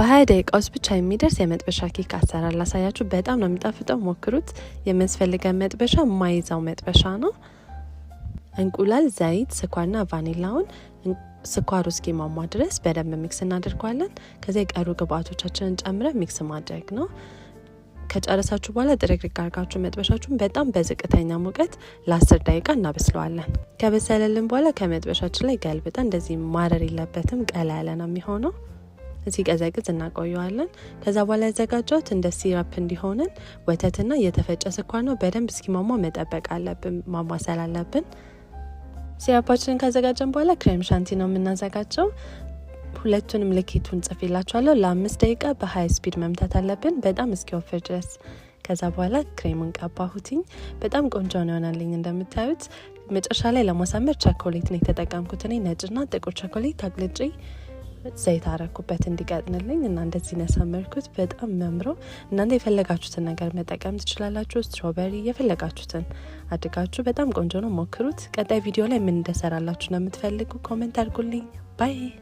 በ20 ደቂቃ ውስጥ ብቻ የሚደርስ የመጥበሻ ኬክ አሰራር ላሳያችሁ። በጣም ነው የሚጣፍጠው፣ ሞክሩት። የሚያስፈልገን መጥበሻ የማይዘው መጥበሻ ነው። እንቁላል፣ ዘይት፣ ስኳርና ቫኒላውን ስኳሩ እስኪሟሟ ድረስ በደንብ mix እናደርገዋለን። ከዚያ የቀሩ ግብአቶቻችንን ጨምረን mix ማድረግ ነው። ከጨረሳችሁ በኋላ ጥርግርግ አርጋችሁ መጥበሻችሁን በጣም በዝቅተኛ ሙቀት ለ10 ደቂቃ እናበስለዋለን። ከበሰለልን በኋላ ከመጥበሻችን ላይ ገልብጠን እንደዚህ ማረር የለበትም፣ ቀላ ያለ ነው የሚሆነው። እስኪቀዘቅዝ እናቆየዋለን። ከዛ በኋላ ያዘጋጀሁት እንደ syrup እንዲሆንን ወተትና የተፈጨ ስኳር ነው። በደንብ እስኪሟሟ መጠበቅ አለብን፣ ማማሰል አለብን። Syrup ኣችንን ካዘጋጀን በኋላ crème chantilly ነው የምናዘጋጀው። ሁለቱንም ልኬቱን ጽፌላችኋለሁ። ለ5 ደቂቃ በ high speed መምታት አለብን በጣም እስኪወፍር ድረስ። ከዛ በኋላ ክሬሙን ቀባሁትኝ። በጣም ቆንጆ ነው የሆነልኝ እንደምታዩት። መጨረሻ ላይ ለማሳመር ቸኮሌት ነው የተጠቀምኩት እኔ፣ ነጭና ጥቁር ቸኮሌት አቅልጬ ዘይት አረኩበት እንዲቀጥንልኝ እና እንደዚህ ነው ያሳመርኩት። በጣም የሚያምረው። እናንተ የፈለጋችሁትን ነገር መጠቀም ትችላላችሁ። Strawberry የፈለጋችሁትን አድርጋችሁ በጣም ቆንጆ ነው፣ ሞክሩት። ቀጣይ ቪዲዮ ላይ ምን እንደሰራላችሁ ነው የምትፈልጉ comment አድርጉልኝ። Bye.